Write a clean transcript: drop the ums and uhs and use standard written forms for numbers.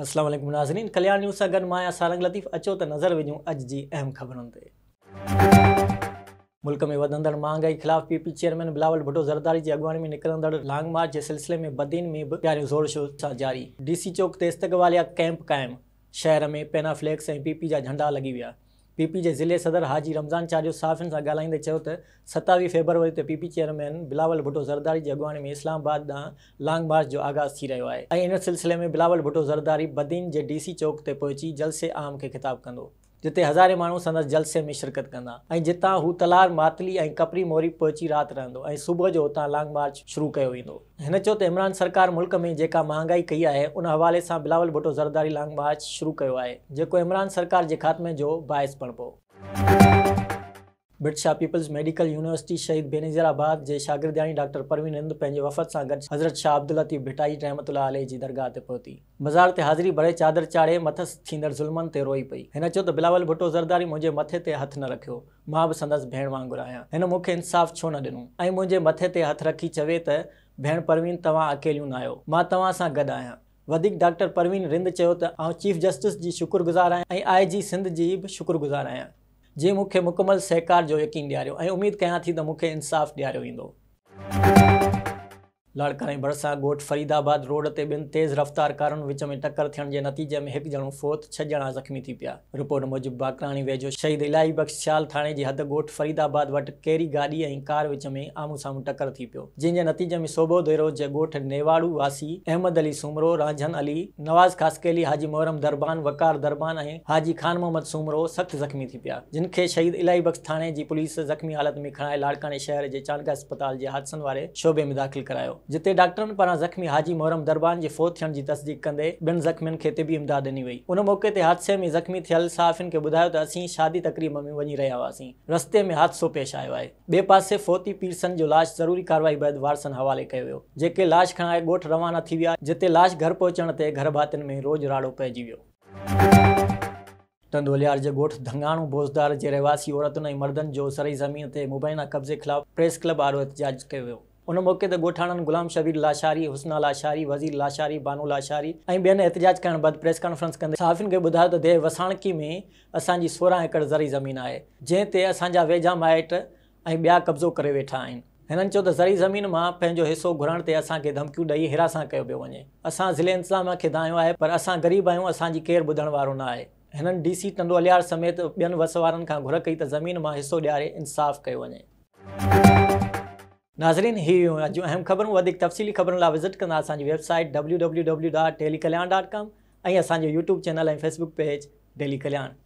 السلام عليڪم ناظرين ڪلياڻ نيوز سان گڏ مان آهيان سارنگ لطيف اچو ته نظر وجهون اڄ جي اهم خبرن تي. ملڪ ۾ وڌندڙ مهانگائي خلاف P P chairman Bilawal Bhutto Zardari جي اڳواڻي ۾ نڪرندڙ لانگ مارچ جي سلسلي ۾ بدين ۾ به تياريون زور شور سان جاري، ڊي سي چوڪ تي استقباليه ڪئمپ قائم، شهر ۾ پينافليڪس ۽ پي پي جا جهنڊا لڳي ويا. پي پي جي ضلعي صدر حاجي رمضان چانڊيو صحافين سان ڳالهائيندي چيو ته 27 فيبروري تي P P chairman Bilawal Bhutto Zardari جي اڳواڻي ۾ اسلام آباد ڏانهن لانگ مارچ جو آغاز ٿي رهيو آهي ۽ ان سلسلي ۾ بلاول ڀٽو زرداري بدين جي ڊي سي چوڪ تي پهچي جلسي عام کي خطاب ڪندو جتي هزارين ماڻهو سندس جلسي ۾ شرڪت ڪندا ۽ جتان هو تلهار ماتلي ۽ ڪپري موري پهچي رات رهندو ۽ صبح جو اتان لانگ مارچ شروع ڪيو ويندو. هن چيو ته عمران سرڪار ملڪ ۾ جيڪا مهانگائي ڪئي آهي ان حوالي سان بلاول ڀٽو زرداري لانگ مارچ شروع ڪيو آهي جيڪو عمران سرڪار جي خاتمي جو باعث بڻبو. Bhit Shah peoples medical university شهيد بينظير آباد جي شاگردياڻي ڊاڪٽر پروين رند پنهنجي وفد سان گڏ حضرت شاهه عبداللطيف ڀٽائي رحمة الله عليه جي درگاهه تي پهتي. مزار تي حاضري ڀري چادر چاڙهي مٿس ٿيندڙ ظلمن تي روئي پئي. هن چيو ته بلاول ڀٽو زرداري منهنجي مٿي تي هٿ نه رکيو. مان به سندس ڀيڻ وانگر آهيان. هن مون کي انصاف ڇو نه ڏنو؟ ۽ منهنجي مٿي تي هٿ رکي چوي ته ڀيڻ پروين توهان اڪيليون ناهيو. مان توهان سان گڏ آهيان. وڌيڪ ڊاڪٽر پروين رند چيو ته آئون چيف جسٽس جي شڪر گذار آهيان ۽ آء جي سنڌ جي به شڪر گذار آهيان جنهن مون کي مڪمل سهڪار جو يقين ڏياريو ۽ اميد ڪيان ٿي ته مون کي انصاف ڏياريو ويندو. لاڙڪاڻي ڀرسان ڳوٺ فريد آباد روڊ تي ٻن تيز رفتار ڪارن وچ ۾ ٽڪر ٿيڻ جي نتيجي ۾ هڪ ڄڻو فوت، ڇهه ڄڻا زخمي ٿي پيا. رپورٽ موجب باقراڻي ويجهو شهيد الاهي بخش سيال ٿاڻي جي حد ڳوٺ فريد آباد وٽ ڪيري گاڏي ۽ ڪار وچ ۾ آمهون سامهون ٽڪر ٿي پيو، جنهن جي نتيجي ۾ صوڀو ديرو جي ڳوٺ نيواڙو واسي احمد علي سومرو، رانجهن علي، نواز خاصخيلي، حاجي محرم دربان، وقار دربان ۽ حاجي خان محمد سومرو سخت زخمي ٿي پيا، جن کي شهيد الاهي بخش ٿاڻي جي پوليس زخمي حالت ۾ کڻائي لاڙڪاڻي شهر جي چانڊڪا اسپتال جي حادثن واري شعبي ۾ داخل ڪرايو، جتي ڊاڪٽرن پاران زخمي حاجي محرم دربان جي فوت ٿيڻ جي تصديق ڪندي ٻين زخمين کي طبي امداد ڏني وئي. ان موقعي تي حادثي ۾ زخمي ٿيل صحافين کي ٻڌايو ته اسين شادي تقريب ۾ وڃي رهيا هئاسين، رستي ۾ حادثو پيش آيو آهي. ٻئي پاسي فوتي پيرسن جو لاش ضروري ڪارروائي بعد وارثن حوالي ڪيو ويو، جيڪي لاش کڻائي ڳوٺ روانا ٿي ويا، جتي لاش گهر پهچڻ تي گهر ڀاتين ۾ روڄ راڙو پئجي ويو. ٽنڊو الهيار جي ڳوٺ ڌڱاڻو بوزدار جي رهواسي عورتن ۽ مردن جو زرعي زمين تي مبينا قبضي خلاف پريس ڪلب آڏو احتجاج ڪيو ويو. ان موقعي تي ڳوٺاڻن غلام شبير لاشاري، حسنا لاشاري، وزير لاشاري، بانو لاشاري ۽ ٻين احتجاج ڪرڻ بعد پريس ڪانفرنس ڪندي صحافين کي ٻڌايو ته ديهه وساڻڪي ۾ اسان جي 16 ايڪڙ زرعي زمين آهي جنهن تي اسان جا ويجها مائٽ ۽ ٻيا قبضو ڪري ويٺا آهن. هنن چيو ته زرعي زمين مان پنهنجو حصو گهرڻ تي اسان کي ڌمڪيون ڏئي هراسان ڪيو پيو وڃي. اسان ضلعي انتظاميا کي دانهيو آهي پر اسان غريب آهيون اسان جي ڪير ٻڌڻ وارو نه آهي. هنن ڊي سي ٽنڊو الهيار سميت ٻين وس وارن کان گهر ڪئي ته زمين مان حصو ڏياري انصاف ڪيو وڃي. ناظرين هي هيون اڄ جون اهم خبرون وڌيڪ تفصيلي خبرن لاء وزٽ ڪندا اسان جي web site www.dailykalyan.com ۽ اسان جو YouTube channel ۽ Facebook page daily Kalyan.